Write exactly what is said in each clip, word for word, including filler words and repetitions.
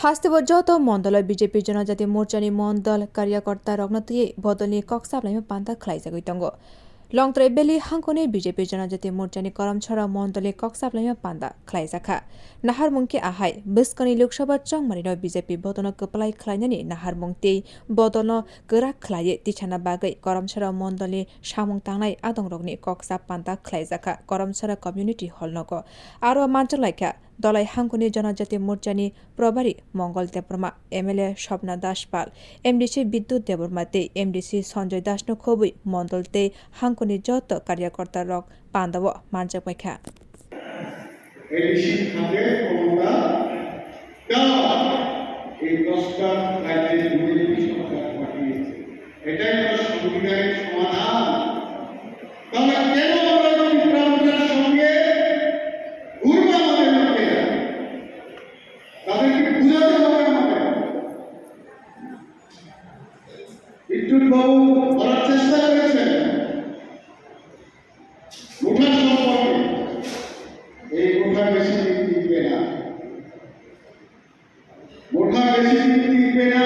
Hasteo joto mondolo B J P Jonojati Morchani mondol karyakorta rokno twiwi bodolni kok saplaima panda khlaijagwi tongo. Longtrai Valley hangkoni B J P Jonojati Morchani Karamchara mondolni kok saplaima panda khlaijakha. Naharmung khe ahai, bwskangni Lok Sabha chongmarino B J P bodolno kwplai khlainani naharmung tei bodolno kwrak khlaiwi tichana bagwi Karamchara mondolni samung tangnai adongrokni kok sap panda khlaijakha Karamchara Community Hall nogo. Aro manchak laikha Dholai hangkoni Jonojati Morchani Probari Mongol Debbarma, M L A Swapna Das Pal, M D C Bidyut Debbarma tei M D C Sanjoy Das no khobwi mondol tei hangkoni joto karyakorta rok pandao manchak paikha. ADC খাতে ক্ষমতা দেওয়া এই প্রস্তাব রাজ্যের বিজেপি সরকার পাঠিয়েছে। এটাই তো সংবিধানের সমাধান। তাহলে কেন আমরা ত্রিপুরা মোর্চার সঙ্গে ঘুরবো আমাদের লোকেরা? তাদেরকে বুঝাতে হবে আমাদের। বিদ্যুৎ বাবু বলার চেষ্টা করেছেন ভোটার সম্পর্কে। এই ভোটার বেশি দিন টিকবে না। ভোটার বেশি দিন টিকবে না।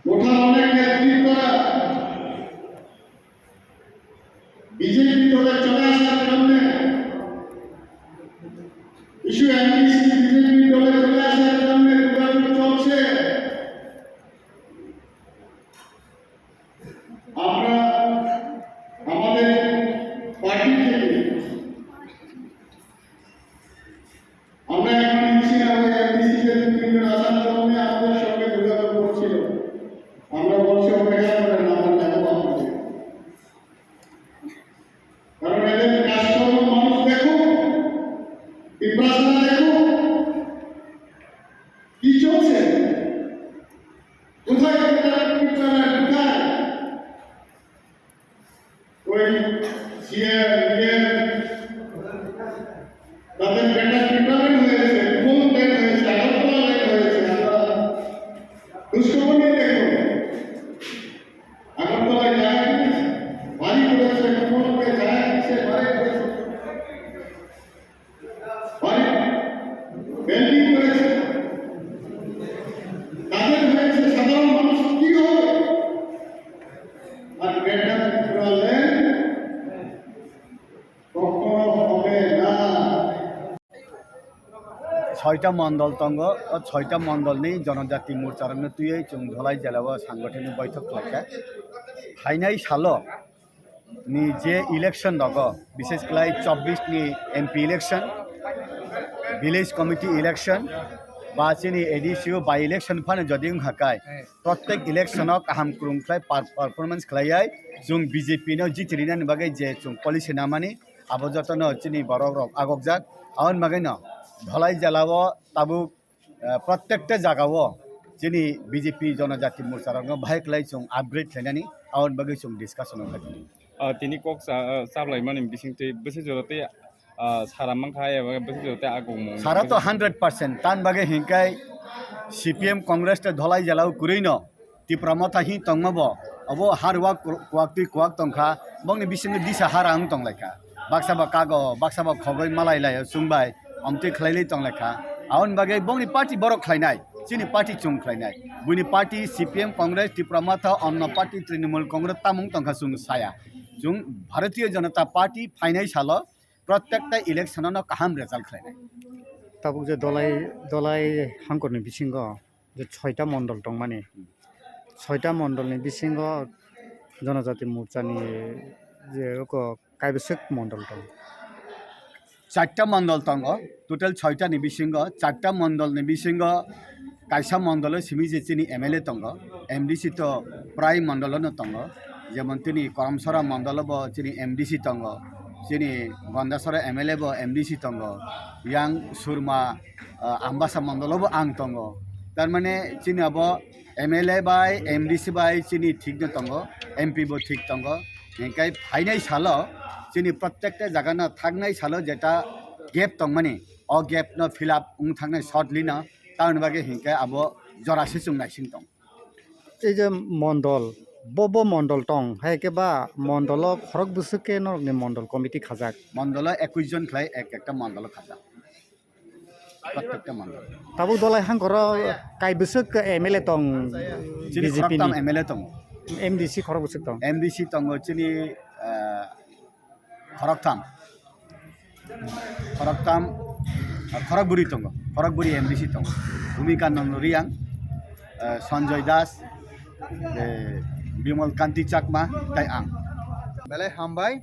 ভোটার অনেক নেতৃত্বরা বিজেপি দলে চলে আসার কারণে, কিছু এমডিসি বিজেপি দলে চলে আসার কারণে যোগাযোগ চলছে। আমরা আমাদের পার্টি থেকে আমরা এখন নিচ্ছি না, ওই এমডিসি যে দু তিনজন আসার জন্য আমাদের সঙ্গে যোগাযোগ করছিল, আমরা বলছি অপেক্ষা করেন, আমরা যাবো আপনাদের। কারণ এদের কাজকর্ম মানুষ দেখুক, ত্রিপুরাসারা দেখুক, কি চলছে, কোথায় কোথায় ত্রিপুরাসারা ঢুকায়, ওই সিএম, ইএম, তাদের বেটার ট্রিটমেন্ট হয়েছে, কোন লেন হয়েছে, আগরতলা লেন হয়েছে, আমরা খোঁজখবর নিয়ে দেখবো। আগরতলায় জায়গা কিনেছে, বাড়ি করেছে, কোন লোকে জায়গা কিনছে, বাড়ি করেছে, বাড়ি বিল্ডিং করেছে, তাদের হয়েছে, সাধারণ মানুষ কি হবে? আর গ্রেটার ত্রিপুরা ল্যান্ড কখনো হবে না। Soita mondol tongo, o soita mondolni Jonojati Morcharokno twiwi chwng Dholai jela o sangothani boithok khlaikha. Phainai salo ni je election rogo, bishesh khlai chobbish ni M P election, village committee election, ba chini A D C o by election phano jodi wngkha kai, prottek election o kaham kwrwng khlai per-, performance khlaiwi chwng B J P no jiti rinani bagwi je chwng policy namani, abo jotono chini borok rok agokjak. Aboni bagwino Dholai jela o tabuk, eh, prottekta jaga o chini B J P Jonojati Morcharokno bahai khlai chwng upgrade khlainani, aboni bagwi chwng discussion wngkha tini. Ah, tini kok cha-, ah, chaplaimani bisingtwi bwswk jora tei, ah, sara mankha, eba bwswk jora tei agongmung. Sara to hundred percent, tan bagwi hinkai C P M Congress tei Dholai jela o kwrwino Tipra Motha hin tongma bo, abo har wak kwak twi kwak tongkha, bongni bisingo disa har ang tonglaikha. Baksa ba kago, baksa ba khogoi malai laio chwngbai, omtwi khlailai tonglaikha. Aboni bagwi bongni party borok khlainai, chini party chwng khlainai. Buini party C P M Congress, Tipra Motha, onno party Trinamool Congress tamung tongkha chwng saya. Chwng Bharatiya Janata Party phainai salo prottekta election-o no kaham result khlainai. Tabuk je Dholai, Dholai hangkorni bisingo je soita mondol tongmani, soita mondolni bisingo Jonojati Morchani je oko kaibwswk mondol tongo? Charta mondol tongo, total soita ni bisingo, charta mondol ni bisingo kaisa mondolo simi je chini M L A tongo, M D C to prai mondolo no tongo, jemon tini Koramsora mondolo bo chini M D C tongo, chini Gondasora M L A bo M D C tongo, yang Surma, ah, Ambasa mondolo bo ang tongo. Tar mane chini abo M L A bai, M D C bai chini thik no tongo, M P bo thik tongo. Hinkhe phainai salo chini prottekta jaga no thaknai salo jeta gap tongmani, o gap no fill up wng thaknai shortly no, tamoni bagwi hinkhe abo jora se chwng naising tong. Ei je mondol, bo bo mondol tong, hai khe ba mondolo khorok bwswk khe norokni mondol committee khajak? Mondolo ekwis jon khlai ek ekta mondolo khajak. Protekta mandal. Tabuk Dolai hangkoro kai bwswk M L A tong Chini B J P ni? Khoroktham M L A tongo. M D C khorok bwswk tong? M D C tongo chini, ah, khoroktham. Khoroktham, ah, khorokbwrwi tongo. Khorokbwrwi M D C tongo. Bhumika Nonoriang, ah, Sanjoy Das, eh, Bimal Kanti Chakma, tei ang. Belai hambai,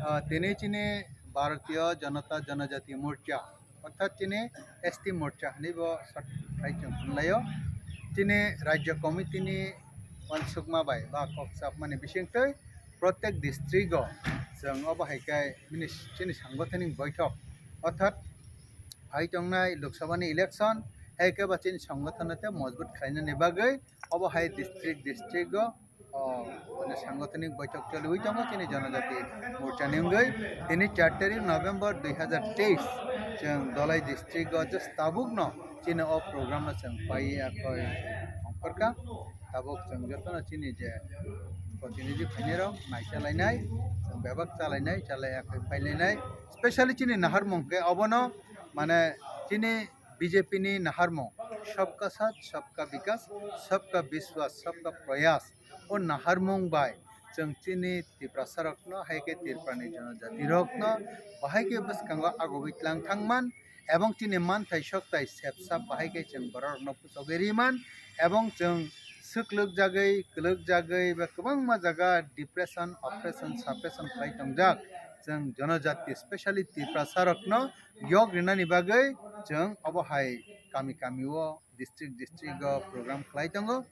ah, tini chini Bharatiya Janata Janajati Morcha, orthat chini S T Morcha hinwi bo short khai chwng hwnlaio. Chini Rajya Committee ni uansukma bai ba kok chapmani bisingtwi protek district o chwng obo hai khe bini chini sangothani boithok, orthat phai tongnai Lok Sabha ni election, hai khe ba chini sangothano tei mojbut khlainani bagwi obo hai district district o, o, mane sangothani boithok choliwi tongo chini Janajati Morcha ni wngwi. Tini char tarik November dui hazar teis chwng Dolai district o just tabukno chini o program no chwng paiya koi ongkhorkha. Tabuk chwng jotono chini je protinidhi phainai rok naisalainai, chwng bebak chalainai, chalaiya khe phailainai. Specially chini naharmung khe obono, mane chini B J P ni naharmung, "Sabka Saath, Sabka Vikas, Sabka Vishwas, Sabka Prayas." O naharmung bai chwng chini Tiprasa rokno, hai khe Tripura ni jonojati rokno bahai khe bwskango agogwi tlang thangman, ebong chini manthai sokthai sepsa bahai khe chwng borok rokno puchogwi riman, ebong chwng swklwk jagwi, kwlwk jagwi ba kwbangma jaga depression, oppression, suppression khlai tongjak. Chwng jonojati, specially Tiprasa rokno yok rinani bagwi chwng obo hai kami kami o, district district o program khlai tongo.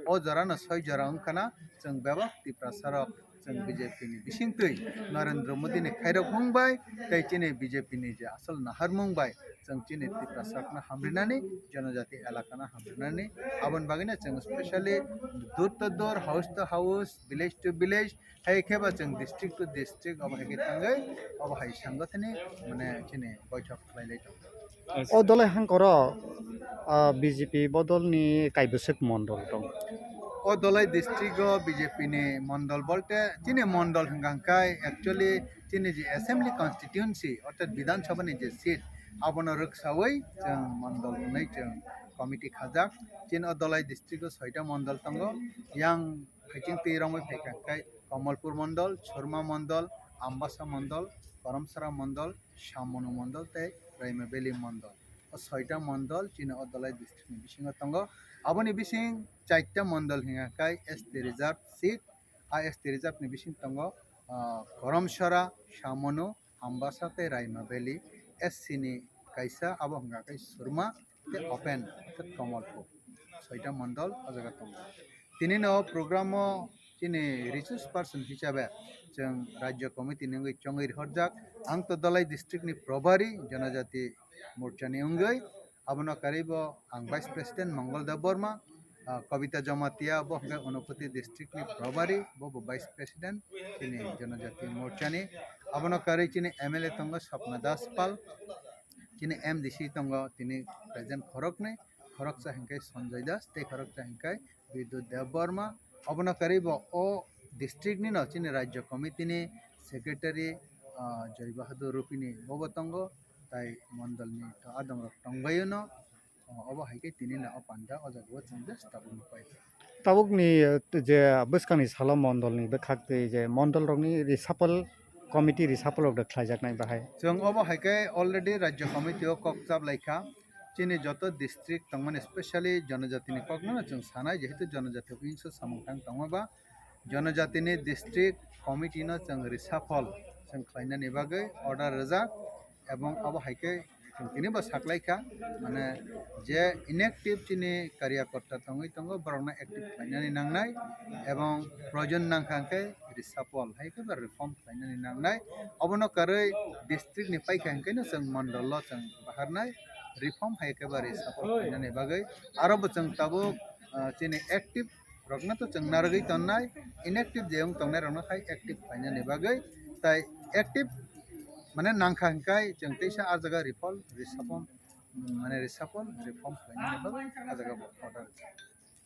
O jora no soi jora wngkha na, chwng bebak Tiprasa rok chwng B J P ni bisingtwi Narendra Modi ni khairok mung bai tei chini B J P ni je asol naharmung bai chwng chini Tiprasa rok no hamrinani, jonojati elaka no hamrinani, aboni bagwi no chwng specially door to door, house to house, village to village, hai khe ba chwng district to district obo hai khe thangwi obo hai sangothani, mane, chini boithok khlai lai tongo. O Dolai hangkoro, ah, B J P bodol ni kai bwswk mondol tong? O Dolai district o B J P ni mondol bolte chini mondol hwnkha khe actually chini je assembly constituency orthat Bidhan Sabha ni je seat abono rwksawi chwng mondol hwnwi chwng committee khajak. Chini o Dolai district o soita mondol tongo, yang Phaiching twi romwi phaikha khe Kamalpur Mondol, Surma Mondol, Ambasa Mondol, Karamsara Mondol, Samunu Mondol tei Raima Valley Mondol. O soita mondol chini o Dolai district ni bisingo tongo. Aboni bising chaita mondol hingkha khe S T reserve seat, a S T reserve ni bising tongo, ah, Karamsara, Samunu, Ambasa tei Raima Valley. S C ni kaisa, abo hingkha khe Surma tei open, tei Kamalpur. Soita mondol o jaga tongo. Tini no program o chini resource person hisabe chwng Rajya Committee ni wngwi chongwi rihorjak. Ang to Dolai district ni Probari Janajati Morcha ni wngwi, abono karwi bo ang Vice President Mongol Debbarma, ah, Kobita Jamatia bo hwnkhe Unakoti district ni Probari, bo bo Vice President chini Janajati Morcha ni. Abono karwi chini M L A tongo Swapna Das Pal, chini M D C tongo tini present khoroknwi, khoroksa hwnkhe Sanjoy Das tei khoroksa hwnkhe Bidyut Debbarma. Abono karwi bo o district ni no chini Rajya Committee ni Secretary, ah, Joy Bahadur Rupini bobo tongo, tai mondol ni to adong rok tongbaio no. O, obo hai khe tini no o panda o jaga o chwng just tabuk no paikha. Tabuk ni, eh, je bwskang ni salo mondol ni bwkhak twi je mondol rok ni reshuffle committee reshuffle rok da khlai jak nai bahai. Chwng obo hai khe already Rajya Committee o kok chap lai kha. Chini joto district tongmani, specially Janajati ni kok no chwng sanai, jehetu Janajati wngso samung tang tongma ba Janajati ni district committee no chwng reshuffle chwng khlainani bagwi order rijak, ebong abo hai khe chwng tini bo saklaikha, mane je inactive chini karyakorta tongwi tongo, borokno active khlainani nangnai, ebong proyojon nangkha hwnkhe reshuffle hai khe ba reform khlainani nangnai. Obono karwi district ni paikha hwnkhe no chwng mondol o chwng baharnai, reform hai khe ba reshuffle khlainani bagwi. Aro bo chwng tabuk, ah, chini active rokno to chwng narwgwi tonnai, inactive je wng tongnai rokno khai active khlainani bagwi, tai active mane nangkha hwnkhe chwng teisa ah jaga reform, reshuffle, mane reshuffle, reform khlainani bagwi ah jaga bo order.